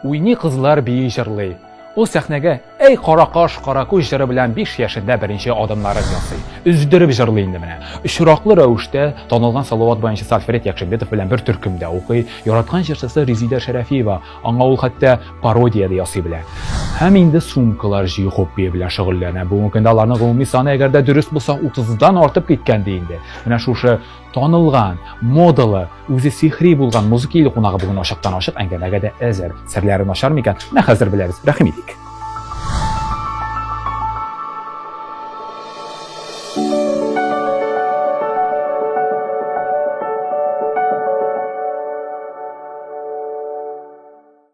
Уйный кызлар, бии, җырлый. Ул сәхнәгә Әй кара каш, кара күз җыры белән 5 яшендә беренче адымнарын ясый. Өздереп җырлый инде менә. Очраклы рәвештә танылган Салават баянчысы Альфред Якшимбетов белән бер төркемдә укый. Яраткан җырчысы Резидә Шәрәфиева. Аңа ул хәтта пародия дә ясый белә. Һәм инде сумкалар җыю хоббие белән шөгыльләнә. Бүгенге көндә аларның гомуми саны, әгәр дә дөрес булса, 30-дан артып киткән ди инде. Менә шушы Танылган, модалы, үзе сихри булган музыка иле кунагы бүген ачыктан-ачык әңгәмәгә дә әзер. Серләре начар микән? Менә хәзер беләбез. Рәхим итик.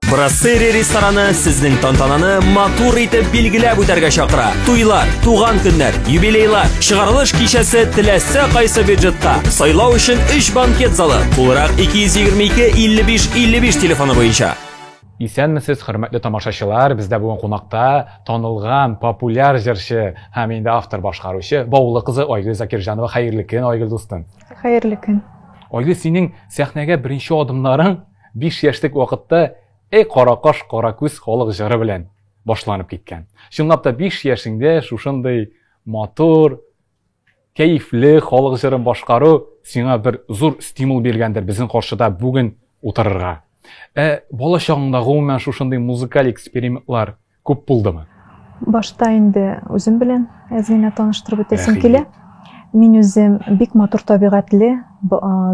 Брасери рестораны сезнең тантананы матур итеп билгеләп үтәргә чакыра. Туйлар, туган көннәр, юбилейлар, чыгарылыш кичәсе теләсә кайсы бюджетка. Сайлау өчен 3 банкет залы. Тулырак 222 55 55 телефоны буенча. Исәнмесез, хөрмәтле тамашачылар. Бездә бүген кунакта танылган, популяр җырчы һәм инде автор-башкаручы Баулы кызы Айгөл Закирҗанова. Хәерле көн, Айгөл дустым. Хәерле көн. Айгөл, синең сәхнәгә беренче адымнарың 5 яшьлек вакытта Эй, кара каш, кара күз халык җыры белән башланып киткән. Чынлап та 5 яшеңдә шушындый матур, кәефле халык җырын башкару сиңа бер зур стимул биргәндер безнең каршыда бүген утырырга. Ә бала чагыңда гомумән шушындый музыкаль экспериментлар Күп булдымы? Башта инде үзем белән әз генә таныштырып үтәсем килә. Мин үзем бик матур табигатьле,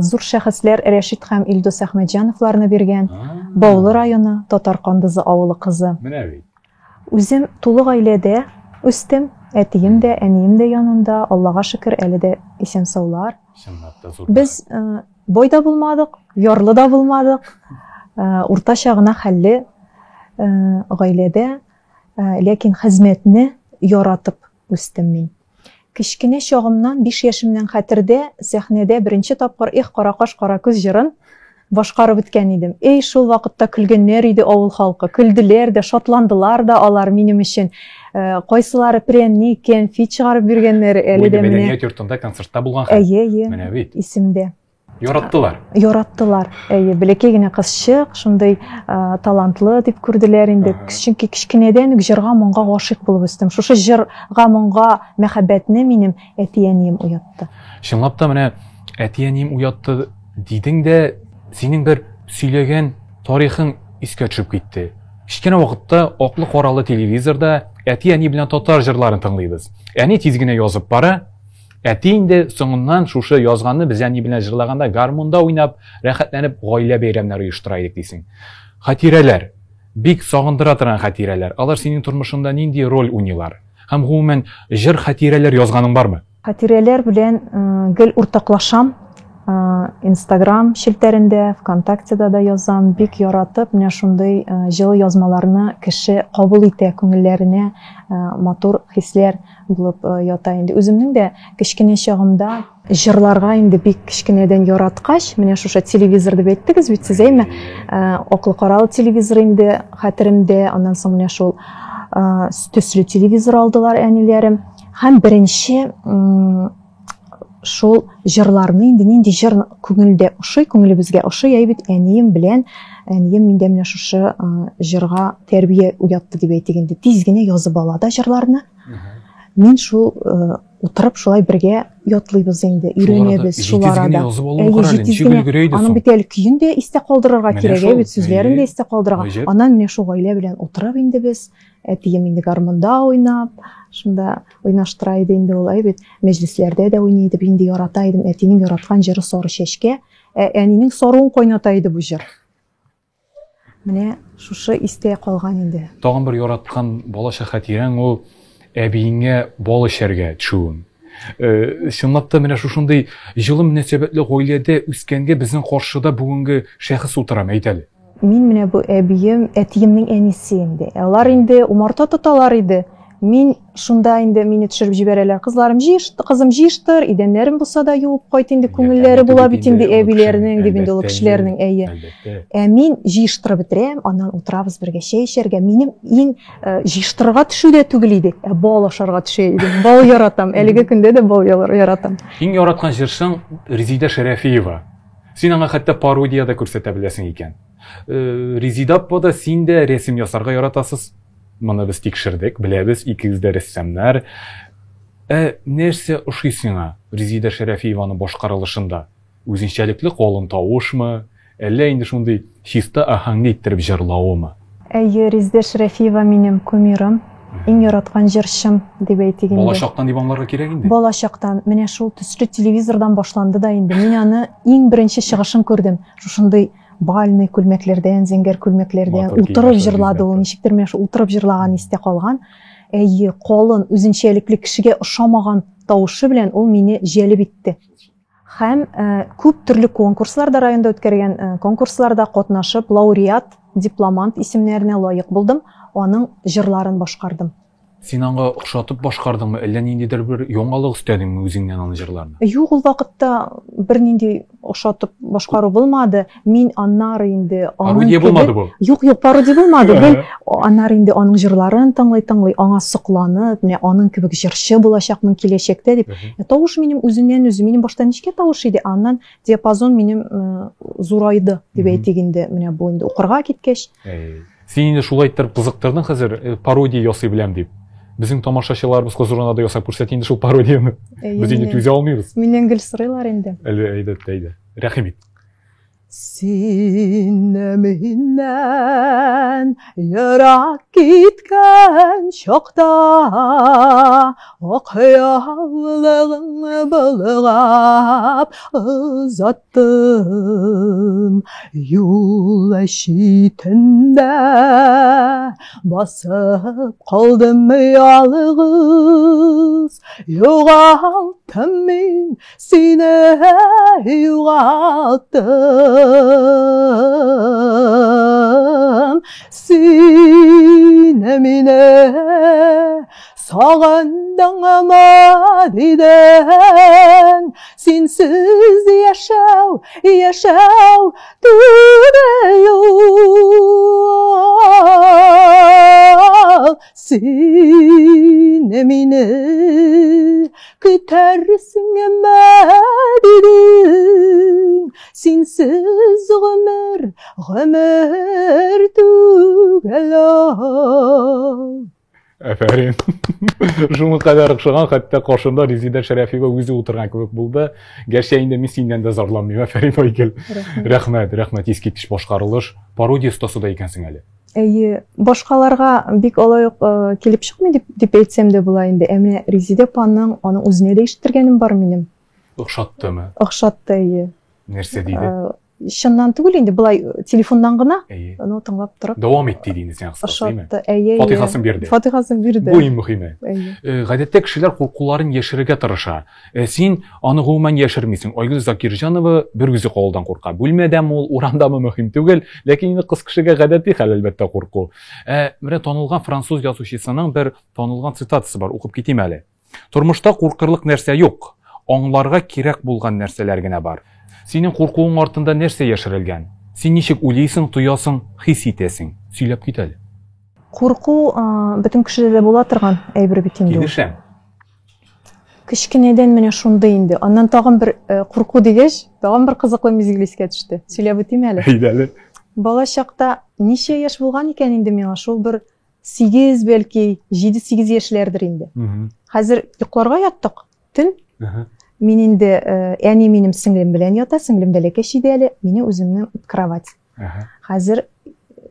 зур шәхесләр Рәшит һәм Илдус Әхмәтҗановларны биргән Баулы районы Татар Кандызы авылы кызы. Менә бит. Үзем тулы гаиләдә үстем. Әтием дә, әнием дә янында, Аллага шөкер, әле дә исән-саулар. Чынлап та зур. Без бай да булмадык, ярлы да булмадык. Уртача гына хәлле гаиләдә, ләкин хезмәтне яратып үстем мин. Кечкенә чагымнан, 5 яшемнән хәтердә, сәхнәдә беренче тапкыр Эх, кара каш, кара күз җырын башкарып үткән идем. Эй, шул вакытта көлгәннәр иде авыл халкы. Көлделәр дә, шатландылар да алар минем өчен. Кайсылары прәнник, кәнфит чыгарып биргәннәр әле дә менә. Мәдәният йортында концертта булган хәл. Әйе, әйе. Менә бит. Исемдә. Яраттылар. Яраттылар. Әйе, бәләкәй генә кызчык, шундый талантлы дип күрделәр инде. Чөнки кечкенәдән үк җырга, моңга гашыйк булып үстем. Шушы җырга, моңга мәхәббәтне минем әти-әнием уятты. Чынлап та менә әти-әнием уятты дидең дә, синең бер сөйләгән тарихың искә төшеп китте. Кечкенә вакытта аклы-каралы телевизорда әти-әни белән татар җырларын тыңлыйбыз. Әни тиз генә язып бара, әти инде соңыннан шушы язганны без әни белән җырлаганда гармунда уйнап, рәхәтләнеп гаилә бәйрәмнәре оештыра идек дисең. Хатирәләр, бик сагындыра торган хатирәләр. Алар синең тормышыңда нинди роль уйныйлар? Һәм гомумән җыр хатирәләр язганың бармы? Хатирәләр белән гел уртаклашам. Инстаграм челтәрендә, ВКонтактеда да язам. Бик яратып, менә шундый җылы язмаларны кеше кабул итә, күңелләренә матур хисләр булып ята инде. Үземнең дә кечкенә чагымда җырларга инде бик кечкенәдән яраткач, менә шушы телевизор дип әйттегез бит сез, әйме? Аклы-каралы телевизор инде хәтеремдә, аннан соң менә шул төсле телевизор алдылар әниләрем. Һәм беренче шул җырларны инде нинди җыр күңелдә ошый, күңелебезгә ошый, әй бит әнием белән, әнием миндә менә шушы җырга тәрбия уятты дип әйтик инде. Тиз генә язып ала да җырларны. Мин шул утырып шулай бергә ятлыйбыз инде, өйрәнәбез шул арада. Әйе, җитез генә. Аның бит әле көен дә истә калдырырга кирәк, әй бит сүзләрен дә истә калдырырга. Аннан менә шул гаилә белән утырып инде без Әтием инде гармунда уйнап, шунда уйнаштыра иде инде ул, әй бит, мәҗлесләрдә дә уйный иде, инде ярата идем. Әтинең яраткан җыры Сары чәчкә, ә әнинең саруын кайната иде бу җыр. Менә шушы истә калган инде. Тагын бер яраткан балачак хатирәң ул әбиеңә бал эчәргә төшүең. Чынлап та менә шушындый җылы мөнәсәбәтле гаиләдә үскәнгә безнең каршыда бүгенге шәхес утыра, әйт әле. Мин менә бу әбием, әтиемнең әнисе инде. Алар инде умарта тоталар иде. Мин шунда инде мине төшереп җибәрәләр. Кызларым җыеш, кызым җыештыр, идәннәрен булса да юып кайт инде, күңелләре була бит инде әбиләрнең, дип инде олы кешеләрнең, әйе. Ә мин җыештырып бетерәм, аннан утырабыз бергә чәй эчәргә. Минем иң җыештырырга төшү дә түгел иде, ә бал ашарга төшә идем. Бал яратам, әлеге көндә дә бал яратам. Иң яраткан җырчың Резидә Шәрәфиева. Син аңа хәтта пародия дә күрсәтә беләсең икән. Э, Резида апа да син дә рәсем ясарга яратасыз. Моны без тикшердек, беләбез, икегез дә рәссамнар. Ә нәрсә ошый сиңа Резида Шәрәфиеваның башкарылышында? Үзенчәлекле калын тавышмы, әллә инде шундый чиста аһәңле иттереп җырлавымы? Әйе, Резидә Шәрәфиева минем кумирым, иң яраткан җырчым дип әйтик инде. Балачактан дип аңларга кирәк инде. Балачактан. Менә шул төсле телевизордан башланды да инде. Мин аны иң беренче чыгышын күрдем. Шушындый бальный күлмәкләрдән, зәңгәр күлмәкләрдән утырып җырлады ул. Ничектер менә шул утырып җырлаган истә калган. Әйе, калын, үзенчәлекле, кешегә ошамаган тавышы белән ул мине җәлеп итте. Һәм күп төрле конкурсларда, районда үткәргән конкурсларда катнашып, лауреат, дипломант исемнәренә лаек булдым, аның җырларын башкардым. Син аңа охшатып башкардыңмы, әллә ниндидер бер яңалык өстәдеңме үзеңнән аны җырларына? Юк, ул вакытта бернинди охшатып башкару булмады. Мин аннары инде аның Пародия булмады бу? Юк, юк, пародия булмады. Гел аннары инде аның җырларын тыңлый-тыңлый, аңа сокланып, менә аның кебек җырчы булачакмын киләчәктә дип. Ә тавыш минем үзеннән-үзе, минем башта нечкә тавыш иде, аннан диапазон минем зурайды дип әйтик инде, менә бу инде укырга киткәч. Син инде шулай иттереп кызыктырдың хәзер, э, пародия ясый беләм дип. Безнең тамашачыларыбыз хозурына да ясап күрсәт инде шул пародияне. Без инде түзә алмыйбыз. Миннән гел сорыйлар инде. Әле әйдә, әйдә. Рәхим ит. Син миннән ерак киткән чакта Ак яулыгың болгап озаттым. Юл читендә басып калдым ялгыз. Югалттым мин сине, югалттым. Син мине Сагындыңмы дидең, синсез яшәү, яшәү түгел ул. Син мине көтәрсеңме дидең, синсез гомер, гомер түгел ул. Әфәрин. Шуңа кадәр охшаган, хәтта каршымда Резида Шәрәфиева үзе утырган кебек булды. Гәрчә инде мин синнән дә зарланмыйм. Әфәрин, Айгөл. Рәхмәт, рәхмәт, искиткеч башкарылыш. Пародия остасы да икәнсең әле. Әйе, башкаларга бик алай ук э, килеп чыкмый дип, дип әйтсәм дә була инде. Ә менә Резида апаның аның үзенә дә ишеттергәнем бар минем. Охшаттымы? Охшатты, әйе. Нәрсә диде? Э, чыннан түгел инде, былай э, телефоннан гына, ну тыңлап торып. Дәвам ит диде инде сиңа кыскасы, әйеме? Әйе. Фатихасын бирде. Фатихасын бирде. Бу иң мөһиме. Э, гадәттә кешеләр куркуларын яшерергә тырыша. Э, син аны гомумән яшермисең. Айгөл Закирҗанова бер үзе калудан курка. Бүлмәдәме ул, урамдамы мөһим түгел, ләкин инде кыз кешегә гадәти хәл әлбәттә курку. Ә менә танылган француз язучысының бер танылган цитатасы бар, укып китим әле. Тормышта куркырлык нәрсә юк, аңларга кирәк булган нәрсәләр генә бар. Синең куркуың артында нәрсә яшерелгән? Син ничек уйлыйсың, тоясың, хис итәсең? Сөйләп кит әле. Курку бөтен кешедә дә була торган әйбер бит инде ул. Килешәм. Кечкенәдән менә шундый инде. Аннан тагын бер курку дигәч, тагын бер кызыклы мизгел искә төште. Сөйләп үтим әле. Әйдә әле. Бала чакта ничә яшь булган икән инде миңа, шул бер 8 бәлки, 7-8 яшьләрдер инде. Хәзер йокларга яттык, төн. Мин инде э, әни минем сеңлем белән ята, сеңлем бәләкәч иде әле, мине үземнең кровать. Хәзер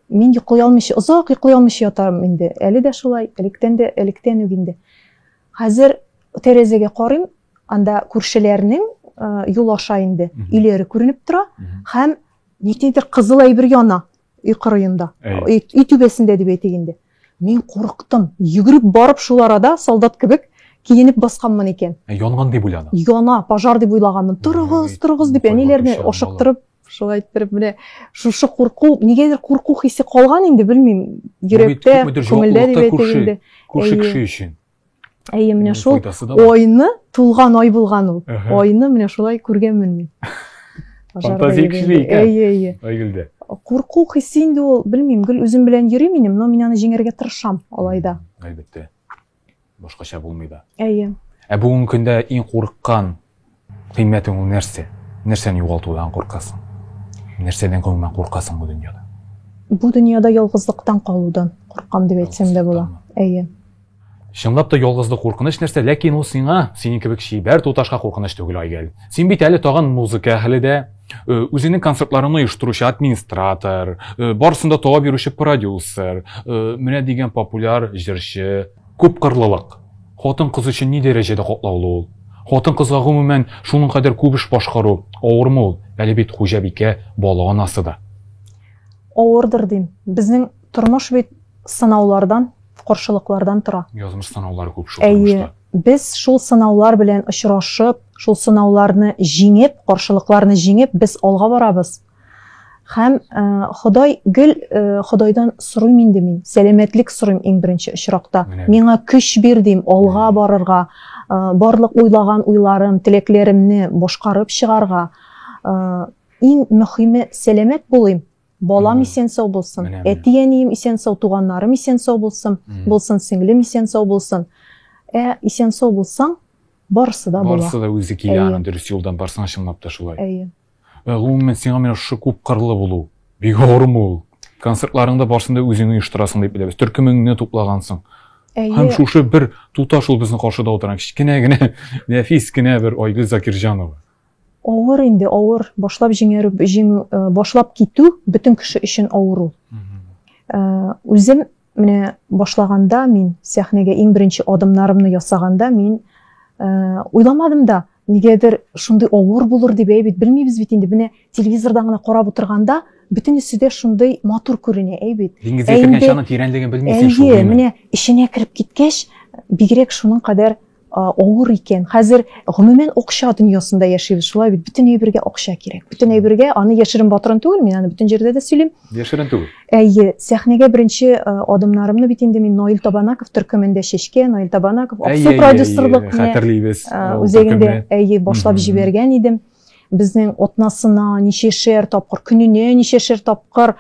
мин йоклый алмыйча, озак йоклый алмыйча ятам инде. Әле дә шулай, электән дә, электән үк инде. Хәзер тәрәзәгә карыйм, анда күршеләрнең э, юл аша инде өйләре күренеп тора һәм ниндидер кызыл әйбер яна. Өй кырыенда, өй, өй түбәсендә дип әйтик инде. Мин курыктым. Йөгереп барып шул арада солдат кебек киенеп басканмын икән. Ә янган дип уйладың? Яна, пожар дип уйлаганмын. Торыгыз, торыгыз дип әниләрне ашыктырып, шулай иттереп менә шушы курку, нигәдер курку хисе калган инде, белмим, йөрәктә, күңелдә дип әйтик инде. Күрше кеше өчен. Әйе, менә шул айны, тулган ай булган ул. Айны менә шулай күргәнмен мин. Фантазия көчле икән. Әйе, әйе. Айгөлдә. Курку хисе инде ул, белмим, гел үзем белән йөри минем, но мин аны җиңәргә тырышам алай да. Әлбәттә. Башкача булмый да. Әйе. Ә бүгенге көндә иң курыккан кыйммәтең ул нәрсә? Нәрсәне югалтудан куркасың? Нәрсәдән гомумән куркасың бу дөньяда? Бу дөньяда ялгызлыктан калудан куркам дип әйтсәм дә була. Әйе. Чынлап та ялгызлык куркыныч нәрсә, ләкин ул сиңа, синең кебек чибәр туташка куркыныч түгел, Айгөл. Син бит әле тагын музыка әһеле дә, үзенең концертларын оештыручы администратор, барысын да таба бирүче продюсер, менә дигән популяр җырчы. Күпкырлылык. Хатын-кыз өчен ни дәрәҗәдә катлаулы ул? Хатын-кызга гомумән шуның кадәр күп эш башкару авырмы ул? Әле бит хуҗабикә, бала анасы да. Авырдыр дим. Безнең тормыш бит сынаулардан, каршылыклардан тора. Язмыш сынаулары күп шул тормышта. Әйе, без шул сынаулар белән очрашып, шул сынауларны җиңеп, каршылыкларны җиңеп, без алга барабыз. Һәм э, Ходай гел э, Ходайдан сорыйм инде мин, сәламәтлек сорыйм иң беренче очракта. Миңа көч бир дим, алга барырга, э, барлык уйлаган уйларым, теләкләремне башкарып чыгарга. Иң мөхиме сәламәт булыйм, балам исән-сау булсын, әти-әнием исән-сау, туганнарым исән-сау булсын, булсын, сеңлем исән-сау булсын. Ә исән-сау булсаң, барысы да була. Барысы да үзе килә, аның дөрес юлдан барсаң, чынлап та шулай. Әйе. Гомумән, сиңа менә шушы күп кырлы булу бик авырмы ул? Концертларыңда барсын да үзең оештырасың дип беләбез. Төркемеңне туплагансың. Әйе. Һәм шушы бер туташ ул безнең каршыда утырган кечкенә генә, нәфис кенә бер Айгөл Закирҗанова. Авыр инде, авыр. Башлап җиңәрү, җиңү, э, башлап китү бөтен кеше өчен авыр ул. Э, үзем менә башлаганда мин сәхнәгә иң беренче адымнарымны ясаганда мин э, уйламадым да, нигәдер шундый авыр булыр дип, әй бит, белмибез бит инде. Менә телевизордан гына карап утырганда бөтенесе дә шундый матур күренә, әй бит. Диңгезгә кергәнче аның тирәнлеген белмисең шул. Әйе, менә эченә кереп киткәч, бигрәк шуның кадәр авыр икән. Хәзер гомумән акча дөньясында яшибез, шулай бит. Бөтен әйбергә акча кирәк. Бөтен әйбергә, аны яшерен батырын түгел, мин аны бөтен җирдә дә сөйлим. Яшерен түгел. Әйе, сәхнәгә беренче адымнарымны бит инде мин Наил Табанаков төркемендә Чәчкә, Наил Табанаков, Аксу продюсерлык хәтерлибез. Үзәгендә әйе башлап җибәргән идем. Безнең атнасына ничәшәр тапкыр, көненә ничәшәр тапкыр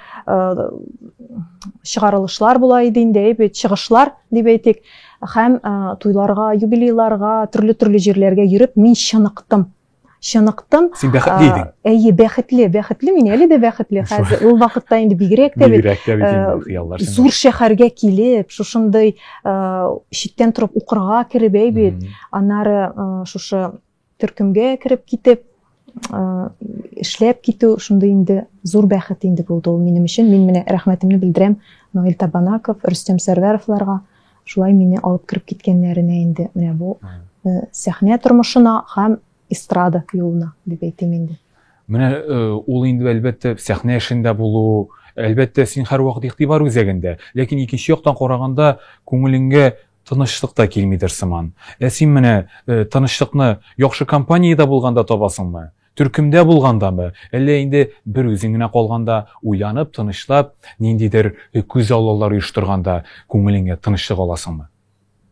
чыгарылышлар була иде инде, әйе бит, чыгышлар дип әйтик. Һәм туйларга, юбилейларга, төрле-төрле җирләргә йөреп, мин чыныктым. Чыныктым. Син бәхетле идең. Әйе, бәхетле, бәхетле мин әле дә бәхетле. Хәзер ул вакытта инде бигрәк тә бит. Бигрәк тә бит инде хыяллар. Зур шәһәргә килеп, шушындый читтән торып укырга кереп, әй бит. Аннары шушы төркемгә кереп китеп, эшләп китү шундый инде зур бәхет инде булды ул минем өчен. Мин менә рәхмәтемне белдерәм Наил Табанаков, Рөстәм Сәрвәровларга шулай мине алып кереп киткәннәренә инде менә бу сәхнә тормышына һәм эстрада юлына дип әйтим инде. Менә ул инде әлбәттә сәхнә эшендә булу, әлбәттә син һәрвакыт игътибар үзәгендә, ләкин икенче яктан караганда күңелеңгә тынычлык та килмидер сыман. Ә син менә э, тынычлыкны яхшы компаниядә булганда табасыңмы? Төркемдә булгандамы? Әллә инде бер үзең генә калганда, уйланып, тынычлап, ниндидер э, күз аллалар оештырганда күңелеңә тынычлык аласыңмы?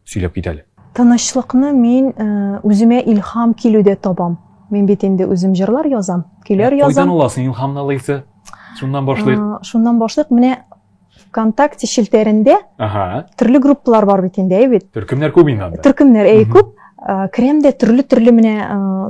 Сөйләп кит әле. Тынычлыкны мин э, үземә илһам килүдә табам. Мин бит инде үзем җырлар язам, көйләр язам. Кайдан аласың илһамны алайса? Шуннан башлыйк. Шуннан башлыйк. Менә ВКонтакте челтәрендә Ага. төрле группалар бар бит инде, әй бит. Төркемнәр күп инде анда. Төркемнәр әй күп. Керәм дә төрле-төрле менә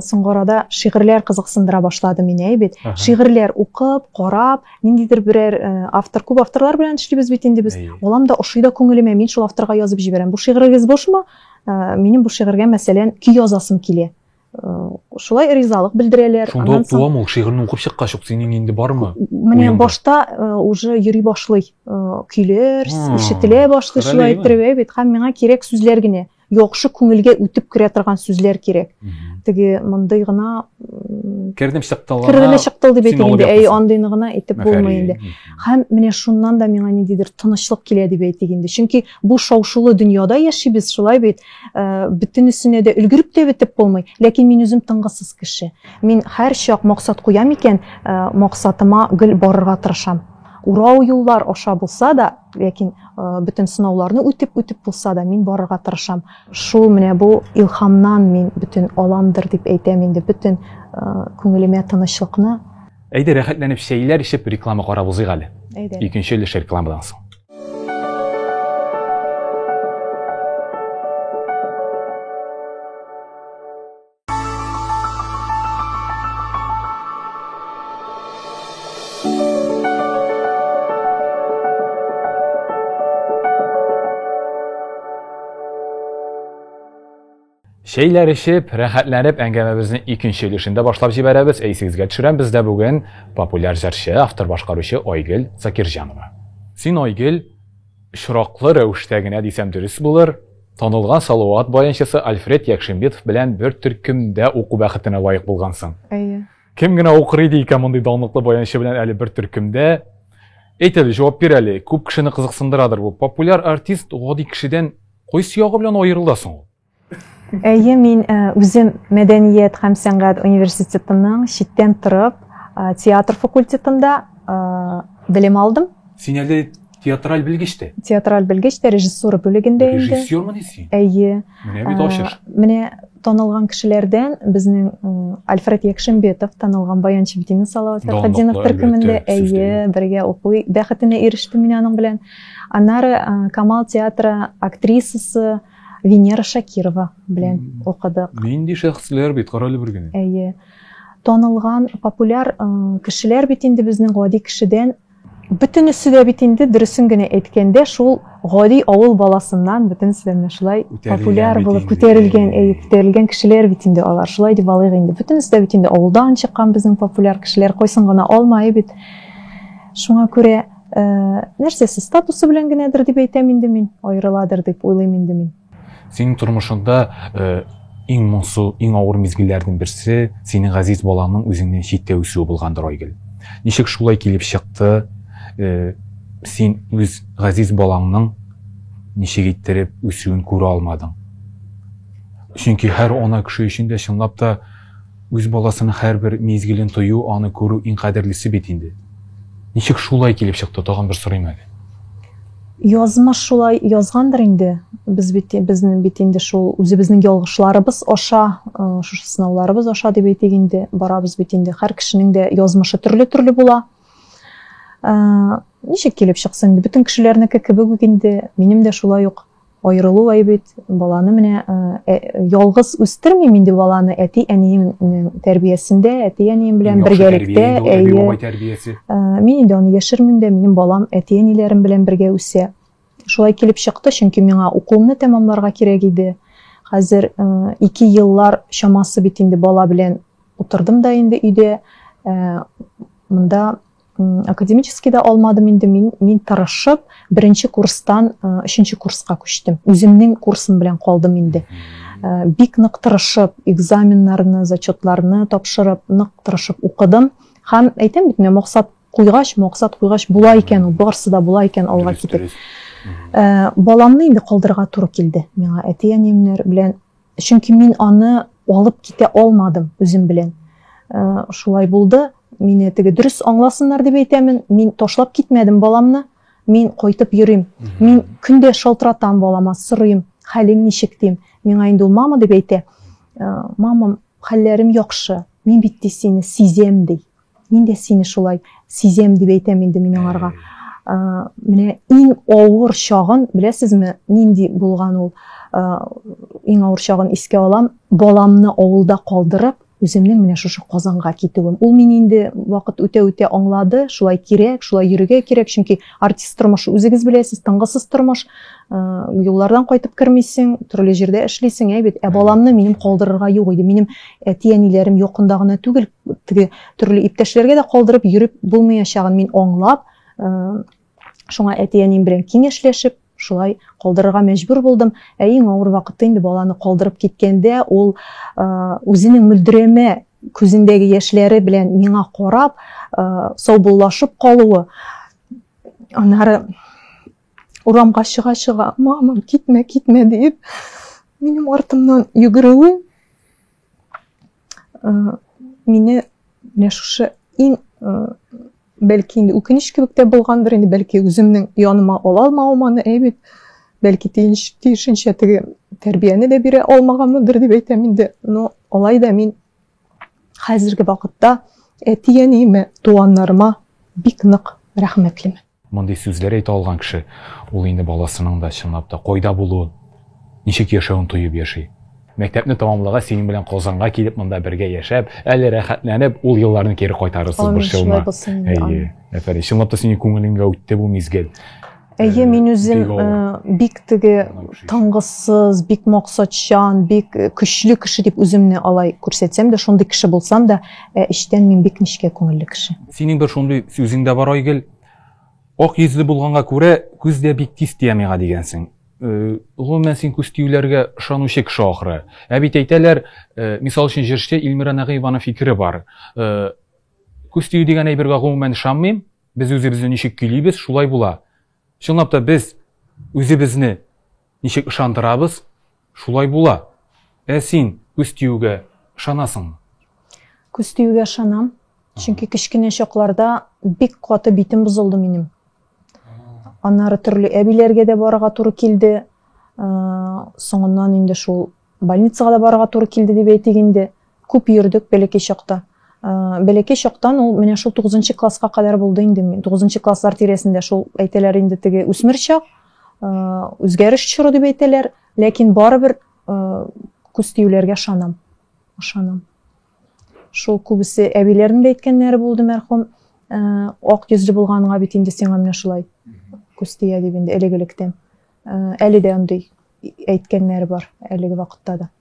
соңгы арада шигырьләр кызыксындыра башлады мине, әй бит. Шигырьләр укып, карап, ниндидер берәр автор, күп авторлар белән эшлибез бит инде без. Алам да ошый да күңелемә, мин шул авторга язып җибәрәм. Бу шигырегез бушмы? Минем бу шигырьгә, мәсәлән, көй язасым килә. Шулай ризалык белдерәләр. Шунда ук туамы ул шигырьне укып чыккач ук синең инде бармы? Менә башта уже йөри башлый көйләр, ишетелә башлый шулай иттереп, бит. Һәм миңа кирәк сүзләр генә. Яхшы күңелгә үтеп керә торган сүзләр кирәк. Теге мондый гына кердем чыктыл. Кердем чыктыл дип әйтик инде. Әй, андыйны гына әйтеп булмый инде. Һәм менә шуннан да миңа ниндидер тынычлык килә дип әйтик инде. Чөнки бу шау-шулы дөньяда яшибез, шулай бит. Э, бөтенесенә дә өлгереп тә бетеп булмый. Ләкин мин үзем тынгысыз кеше. Мин һәрчак максат куям икән, э, максатыма гел барырга тырышам. Урау юллар аша булса да, ләкин э, бөтен сынауларны үтеп-үтеп булса да, мин барырга тырышам. Шул менә бу илһамнан мин бөтен аламдыр дип әйтәм инде, бөтен күңелемә тынычлыкны. Әйдә, рәхәтләнеп чәйләр эчеп реклама карап узыйк әле. Әйдә. Икенче өлеш рекламадан соң. Чәйләр эчеп, рәхәтләнеп әңгәмәбезнең икенче өлешен дә башлап җибәрәбез. Ә исегезгә төшерәм, бездә бүген популяр җырчы, автор-башкаручы Айгөл Закирҗанова. Син, Айгөл, очраклы рәвештә генә дисәм дөрес булыр, танылган Салават баянчысы Альфред Якшимбетов белән бер төркемдә уку бәхетенә лаек булгансың. Әйе. Кем генә укыр иде икән мондый данлыклы баянчы белән әле бер төркемдә? Әйт әле, җавап бир әле, күп кешене кызыксындырадыр бу. Популяр артист гади кешедән кайсы ягы белән аерыла соң ул? Әйе, мин э, үзем мәдәният һәм сәнгать университетының читтән торып э, театр факультетында э, белем алдым. Син әле театраль белгеч тә? Театраль белгеч тә, режиссура бүлегендә инде. Режиссермыни син? Әйе. Менә бит ачыш. Менә танылган кешеләрдән безнең Альфред Якшимбетов танылган баянчы бит инде Салават Фәрхетдинов төркемендә. Әйе, бергә уку бәхетенә ирештем мин аның белән. Аннары Камал театры актрисасы Венера Шакирова белән укыдык. Нинди шәхесләр бит, карале бер генә. Әйе. Танылган, популяр кешеләр бит инде безнең гади кешедән. Бөтенесе дә бит инде, дөресен генә әйткәндә, шул гади авыл баласыннан бөтенесе дә менә шулай популяр булып күтәрелгән, әйе, күтәрелгән кешеләр бит инде алар. Шулай дип алыйк инде. Бөтенесе дә бит инде авылдан чыккан безнең популяр кешеләр, кайсын гына алма, әйе бит. Шуңа күрә Э, нәрсәсе статусы белән генәдер дип әйтәм инде мин, аерыладыр дип уйлыйм инде мин. Синең тормышыңда э, иң моңсу, иң авыр мизгелләрнең берсе синең газиз балаңның үзеңнән читтә үсүе булгандыр, Айгөл. Ничек шулай килеп чыкты? Э, син үз газиз балаңның ничек иттереп үсүен күрә алмадың? Чөнки һәр ана кеше өчен дә чынлап та Үз баласының һәрбер мизгелен тою, аны күрү иң кадерлесе бит инде. Ничек шулай килеп чыкты, тагын бер сорыйм әле. Язмыш шулай язгандыр инде. Без бит, безнең бит инде шул үзебезнең ялгышларыбыз аша, э, шушы сынауларыбыз аша дип әйтик инде, барабыз бит инде. Һәр кешенең дә язмышы төрле-төрле була. Э, ничек килеп чыксын инде, бөтен кешеләрнеке кебек үк инде, минем дә шулай ук Аерылу әйбит, баланы менә ялгыз үстермим инде баланы, әти-әниемнең тәрбиясендә, әти-әнием белән бергәлектә. Әби-бабай тәрбиясе. Мин инде аны яшермим дә, минем балам әти-әниләрем белән бергә үсә. Шулай килеп чыкты, чөнки миңа укуымны тәмамларга кирәк иде. Хәзер 2 еллар чамасы бит инде бала белән утырдым да инде өйдә. Монда академический да алмадым инде мин мин тырышып беренче курстан өченче курска күчтем үземнең курсым белән калдым инде бик нык тырышып экзаменнарны зачетларны тапшырып нык тырышып укыдым һәм әйтәм бит менә максат куйгач максат куйгач була икән ул барысы да була икән алга китеп баламны инде калдырырга туры килде миңа әти әниемнәр белән Чөнки мин аны алып китә алмадым үзем белән. Э, шулай булды. Мине теге дөрес аңласыннар дип әйтәмен. Мин ташлап китмәдем баламны. Мин кайтып йөрим. Мин көндә шалтыратам балама, сорыйм, хәлең ничек дим. Миңа инде ул мама дип әйтә. Э, мамам, хәлләрем яхшы. Мин бит ди сине сизәм ди. Мин дә сине шулай сизәм дип әйтәм инде мин аңарга. Менә иң авыр чагын, беләсезме, нинди булган ул? Иң авыр чагын искә алам. Баламны авылда калдырып, үземнең менә шушы Казанга китүем. Ул мине инде вакыт үтә-үтә аңлады, шулай кирәк, шулай йөрергә кирәк, чөнки артист тормышы үзегез беләсез, тынгысыз тормыш. Юллардан кайтып кермисең, төрле җирдә эшлисең, әй бит. Ә баламны минем калдырырга юк иде. Минем әти-әниләрем якында гына түгел, теге төрле иптәшләргә дә калдырып йөреп булмаячагын мин аңлап, э, шуңа әти-әнием белән киңәшләшеп, шулай калдырырга мәҗбүр булдым. Ә иң авыр вакыты инде баланы калдырып киткәндә, ул э, үзенең мөлдерәмә күзендәге яшьләре белән миңа карап, э, саубуллашып калуы, аннары урамга чыга-чыга, мамам, китмә, китмә диеп, минем артымнан йөгерүе Э, мине менә шушы иң э, бәлки инде үкенеч кебек тә булгандыр инде, бәлки үземнең яныма ала алмавым аны, әй бит, бәлки тиешенчә теге тәрбияне дә бирә алмаганмындыр дип әйтәм инде. Но алай да мин хәзерге вакытта әти-әниемә, туганнарыма бик нык рәхмәтлемен. Мондый сүзләр әйтә алган кеше, ул инде баласының да чынлап та кайда булуын, ничек яшәвен тоеп яши. Мәктәпне тәмамлагач, синең белән Казанга килеп, монда бергә яшәп, әле рәхәтләнеп, ул елларны кире кайтарырсыз, Амин, борчылма. шулай булсын инде, Әйе, амин. әфәрин. Чынлап та синең күңелеңгә үтте бу мизгел. Әйе, мин үзем бик теге тынгысыз, бик максатчан, бик көчле кеше дип үземне алай күрсәтсәм дә, шундый кеше булсам да, эчтән мин бик нечкә күңелле кеше. Синең бер шундый сүзең дә бар, Айгөл. Ак йөзле булганга күрә, күз дә бик тиз тия миңа дигәнсең. Гомумән, син күз тиюләргә ышанучы кеше ахры. Ә бит әйтәләр, мисал өчен, җырчы Эльмира Нәгыеваның фикере бар. Күз тию дигән әйбергә гомумән ышанмыйм. Без үзебезне ничек көйлибез, шулай була. Чынлап та без үзебезне ничек ышандырабыз, шулай була. Ә син күз тиюгә ышанасыңмы? Күз тиюгә ышанам. Чөнки кечкенә чакларда бик каты битем бозылды минем. Аннары төрле әбиләргә дә барырга туры килде. Соңыннан инде шул больницага да барырга туры килде дип әйтик инде. Күп йөрдек бәләкәй чакта. Бәләкәй чактан ул менә шул 9 класска кадәр булды инде. 9 класслар тирәсендә шул әйтәләр инде теге үсмер чак, үзгәреш чоры дип әйтәләр, ләкин барыбер күз тиюләргә ышанам. Ышанам. Шул күбесе әбиләрнең дә әйткәннәре булды мәрхүм. Ак йөзле булганга бит инде сиңа менә шулай күз тия дип инде элек-электән. Әле дә андый әйткәннәре бар әлеге вакытта да.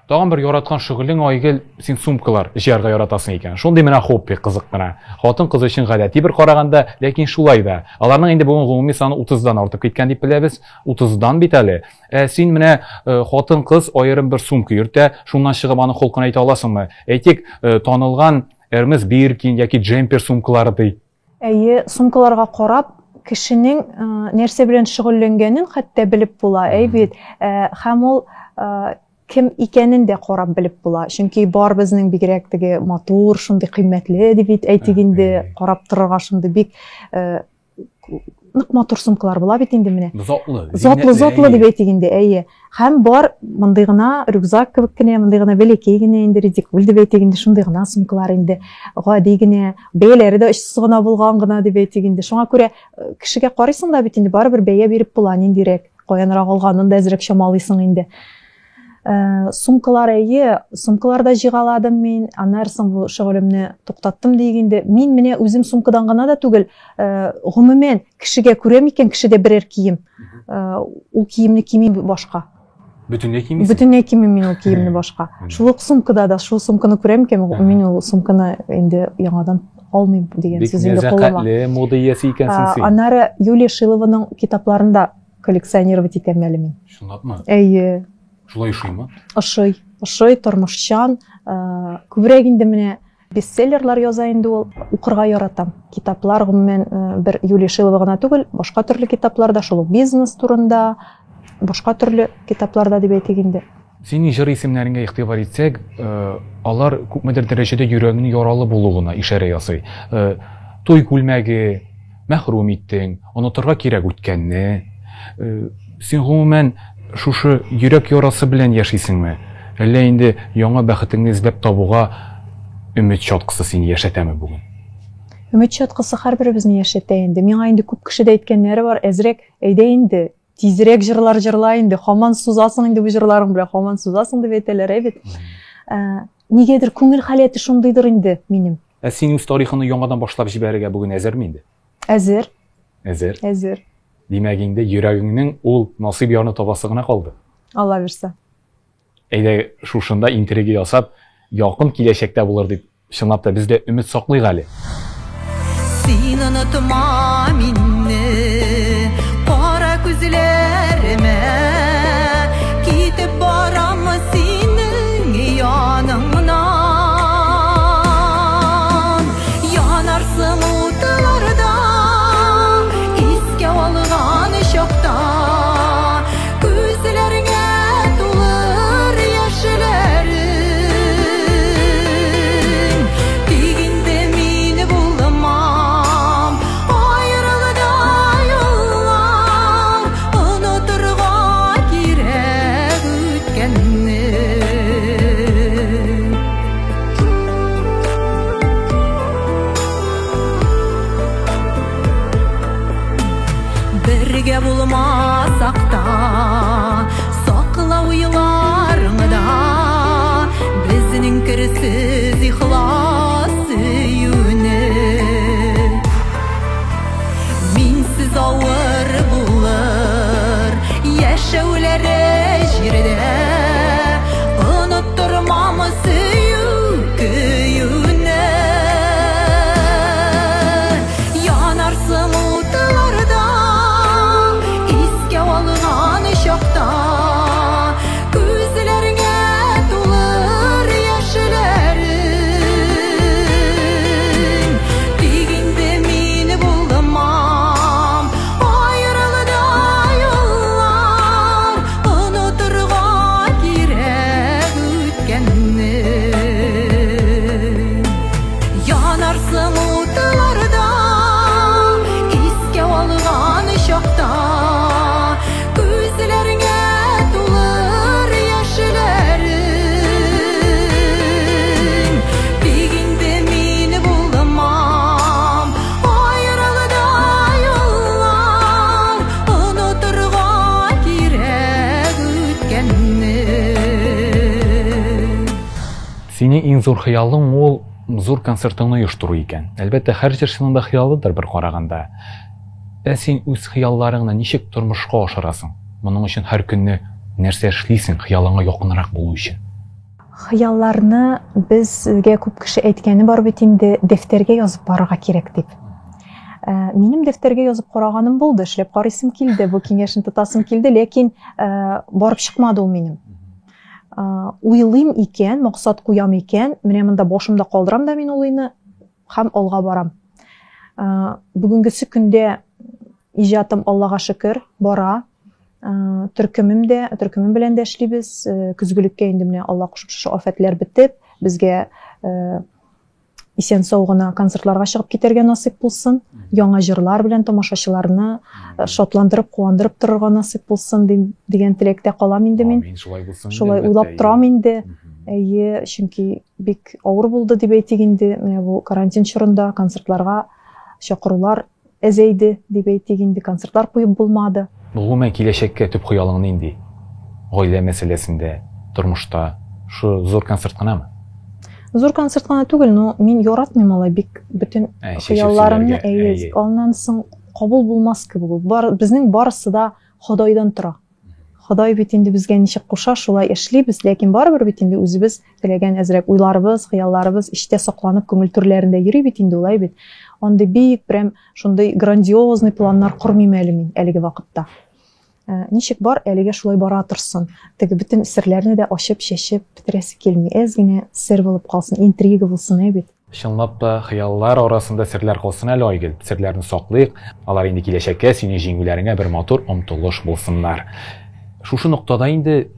Тагын бер яраткан шөгылең, Айгөл, син сумкалар җыярга яратасың икән. Шундый менә хобби, кызык менә. Хатын-кыз өчен гадәти бер караганда, ләкин шулай да. Аларның инде бүген гомуми саны 30-дан артып киткән дип беләбез. 30-дан бит әле. Ә син менә хатын-кыз аерым бер сумка йөртә, шуннан чыгып аның холкын әйтә аласыңмы? Әйтик, танылган Hermes Birkin яки джемпер сумкалары ди. Әйе, сумкаларга карап, кешенең нәрсә белән шөгыльләнгәнен хәтта белеп була, әй бит. Һәм ул кем икәнен дә карап белеп була. Чөнки бар безнең бигрәк теге матур, шундый кыйммәтле дип бит әйтик инде, карап торырга шундый бик нык матур сумкалар була бит инде менә. Затлы. Затлы, затлы дип әйтик инде, әйе. Һәм бар мондый гына рюкзак кебек кенә, мондый гына бәләкәй генә инде редикуль дип әйтик инде, шундый гына сумкалар инде. Гади генә, бәяләре дә очсыз гына булган гына дип әйтик инде. Шуңа күрә кешегә карыйсың да бит инде, барыбер бәя биреп була, ниндирәк, каянрак алганын да әзрәк чамалыйсың инде. Сумкалар, әйе, сумкалар да җыйгаладым мин. Аннары соң бу шөгылемне туктаттым диек инде. Мин менә үзем сумкадан гына да түгел, гомумән кешегә күрәм икән, кешедә берәр кием, ул киемне кимим башка. Бөтенләй кимисең? Бөтенләй кимим мин ул киемне башка. Шул ук сумкада да, шул сумканы күрәм икән, мин ул сумканы инде яңадан алмыйм дигән сүз инде кулыма. Бик нәзакәтле мода иясе икәнсең син. Аннары Юлия Шилованың китапларын да коллекционировать итәм әле мин. Чынлапмы? Әйе. Шулай ошыймы? Ошый. Ошый, тормышчан. Күбрәк инде менә бестселлерлар яза инде ул. Укырга яратам. Китаплар, гомумән, бер Юлия Шилова гына түгел, башка төрле китаплар да, шул ук бизнес турында, башка төрле китаплар да дип әйтик инде. Синең җыр исемнәреңә игътибар итсәк, алар күпмедер дәрәҗәдә йөрәгеңнең яралы булуына ишарә ясый. Туй күлмәге, мәхрүм иттең, онытырга кирәк үткәнне. Син гомумән шушы йөрәк ярасы белән яшисеңме? Әллә инде яңа бәхетеңне эзләп табуга өмет чаткысы сине яшәтәме бүген? Өмет чаткысы һәрберебезне яшәтә инде. Миңа инде күп кеше дә әйткәннәре бар, әзрәк әйдә инде, тизрәк җырлар җырла инде, һаман сузасың инде бу җырларың белән, һаман сузасың дип әйтәләр, әй бит. Нигәдер күңел халәте шундыйдыр инде минем. Ә син үз тарихыңны яңадан башлап җибәрергә бүген әзерме инде? Әзер. Әзер. Әзер. Димәк инде йөрәгеңнең ул насыйп ярны табасы гына калды. Алла бирсә. Әйдә шушында интрига ясап, якын киләчәктә булыр дип чынлап та без дә өмет саклыйк әле. Син онытма мине, кара күзләремә, китеп барам синең яныңнан. Янарсың утларда, искә алган чакта, күзләреңә тулыр яшьләрең. Тик инде мин булмам, аерылды юллар, онытырга кирәк үткәнне. Бергә булмасак та, сакла уйларыңда, безнең керсез ихлас сөюне. Минсез авыр Күкләре җирдә оныттырмам сөю көюне. Янарсың утларда, искә алган чакта, күзләреңә тулыр яшьләрең. Тик инде мин булмам, аерылды юллар, онытырга кирәк үткәнне. Янарсың утларда, искә алган чакта, күзләреңә тулыр яшьләрең. Тик инде мин булмам, аерылды юллар, онытырга кирәк үткәнне. Синең иң зур хыялың ул зур концертыңны оештыру икән. Әлбәттә, һәр җырчының да хыялыдыр бер караганда. Ә син үз хыялларыңны ничек тормышка ашырасың? Моның өчен һәр көнне нәрсә эшлисең, хыялыңа якынрак булу өчен? Хыялларны безгә күп кеше әйткәне бар бит инде, дәфтәргә язып барырга кирәк дип. Минем дәфтәргә язып караганым булды, эшләп карыйсым килде, бу киңәшне тотасым килде, ләкин барып чыкмады ул минем. Уйлыйм икән, максат куям икән, менә монда башымда калдырам да мин ул уйны һәм алга барам. Бүгенгесе көндә иҗатым, Аллага шөкер, бара. Төркемем дә, төркемем белән дә эшлибез. Көзгелеккә инде менә Алла кушып шушы афәтләр бетеп, безгә исән сау гына концертларга чыгып китәргә насыйп булсын. Яңа җырлар белән тамашачыларны шатландырып, куандырып торырга насыйп булсын дигән теләктә калам инде мин. Амин, шулай булсын инде, Шулай әлбәттә, уйлап әйе. торам инде. Әйе, чөнки бик авыр булды дип әйтик инде. Менә бу карантин чорында концертларга чакырулар әзәйде дип әйтик инде, концертлар куеп булмады. Гомумән, киләчәккә төп хыялың нинди? Гаилә мәсьәләсендә, тормышта шу зур концерт кынамы? Зур концерт кына түгел, но мин яратмыйм алай бик бөтен Чәчәк хыялларымны, сөйләргә, әйе, әйе. аннан соң кабул булмас кебек ул. Безнең барысы да Ходайдан тора. Ходай бит инде безгә ничек куша, шулай эшлибез, ләкин барыбер бит инде үзебез теләгән әзрәк уйларыбыз, хыялларыбыз эчтә сакланып күңел түрләрендә йөри бит инде, улай бит. Андый бик прям шундый грандиозный планнар кормыйм әле мин әлеге вакытта. Ничек бар, әлегә шулай бара торсын. Теге бөтен серләрне дә ачып, чәчеп бетерәсе килми. Әз генә сер булып калсын, интрига булсын, әй бит. Чынлап та хыяллар арасында серләр калсын әле, Айгөл. Серләрне саклыйк. Алар инде киләчәккә синең җиңүләреңә бер матур омтылыш булсыннар. Шушы ноктада инде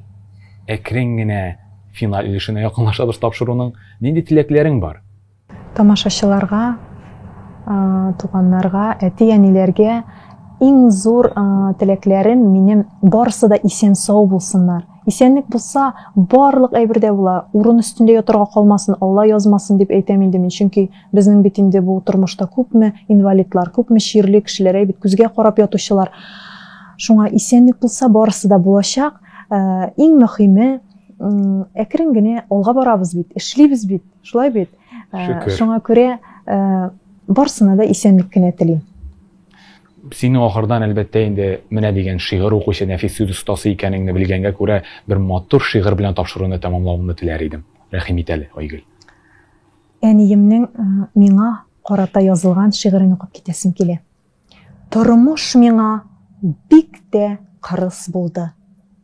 әкрен генә финал өлешенә якынлашабыз тапшыруның. Нинди теләкләрең бар? Тамашачыларга, туганнарга, әти-әниләргә иң зур теләкләрем минем барысы да исән сау булсыннар. Исәнлек булса, барлык әйбер дә була. Урын өстендә ятырга калмасын, Алла язмасын дип әйтәм инде мин. Чөнки безнең бит инде бу тормышта күпме инвалидлар, күпме чирле кешеләр, әй бит күзгә карап ятучылар. Шуңа исәнлек булса, барысы да булачак. Иң мөһиме, әкрен генә алга барабыз бит, эшлибез бит, шулай бит. Шөкер. Шуңа күрә, барысына да исәнлек кенә телим. Синең ахырдан әлбәттә инде менә дигән шигырь укучы, нәфис сүз остасы икәнеңне белгәнгә күрә бер матур шигырь белән тапшыруны тәмамлавымны теләр идем. Рәхим ит әле, Айгөл. Әниемнең миңа карата язылган шигырен укып китәсем килә. Тормыш миңа бик тә кырыс булды.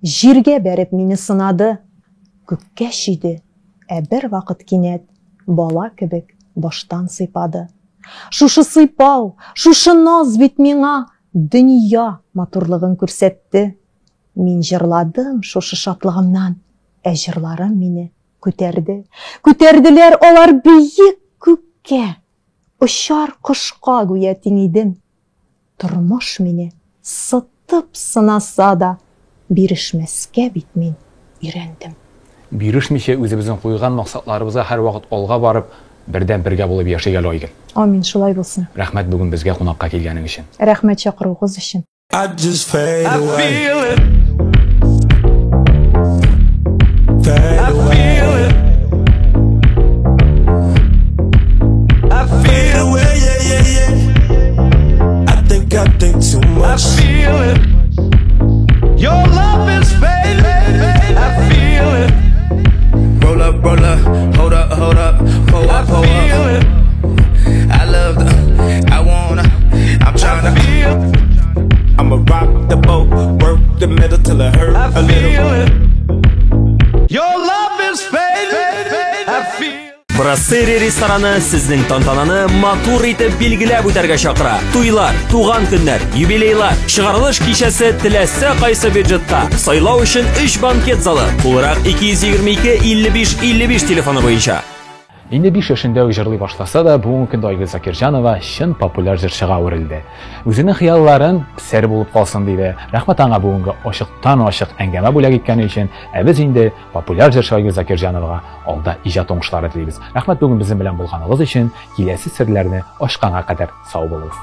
Җиргә бәреп мине сынады. Күккә чөйде, ә бер вакыт кинәт бала кебек баштан сыйпады. Шушы сыйпау, шушы наз бит миңа дөнья матурлыгын күрсәтте. Мин җырладым шушы шатлыгымнан, ә җырларым мине күтәрде. Күтәрделәр алар бөек күккә. Очар кошка гүя тиң идем. Тормыш мине сытып сынаса да, бирешмәскә бит мин өйрәндем. Бирешмичә үзебезнең куйган максатларыбызга һәр вакыт алга барып, бердән бергә булып яшик әле, Айгөл. Амин, шулай булсын. Рәхмәт бүген безгә кунакка килгәнең өчен. Рәхмәт чакыруыгыз өчен. I just fade I away. feel it. Fade I away. feel it. I Fade feel it. away, yeah, yeah, yeah. I think too I much. feel it. Your love is fading. I'ma rock the boat, work the middle till it hurt I a little. feel it. Your love is fading. I feel. Брасери рестораны сезнең тантананы матур итеп билгеләп үтәргә чакыра. Туйлар, туган көннәр, юбилейлар, чыгарылыш кичәсе теләсә кайсы бюджетта. Сайлау өчен 3 банкет залы. Тулырак 222 55 55 телефоны буенча. Инде 5 яшендә үк җырлый башласа да, бүгенге көндә Айгөл Закирҗанова чын популяр җырчыга әверелде. Үзенең хыялларын сер булып калсын диде. Рәхмәт аңа бүгенге ачыктан-ачык әңгәмә бүләк иткәне өчен. Ә без инде популяр җырчы Айгөл Закирҗановага алда иҗат уңышлары телибез. Рәхмәт бүген безнең белән булганыгыз өчен. Киләсе серләрне ачканга кадәр сау булыгыз.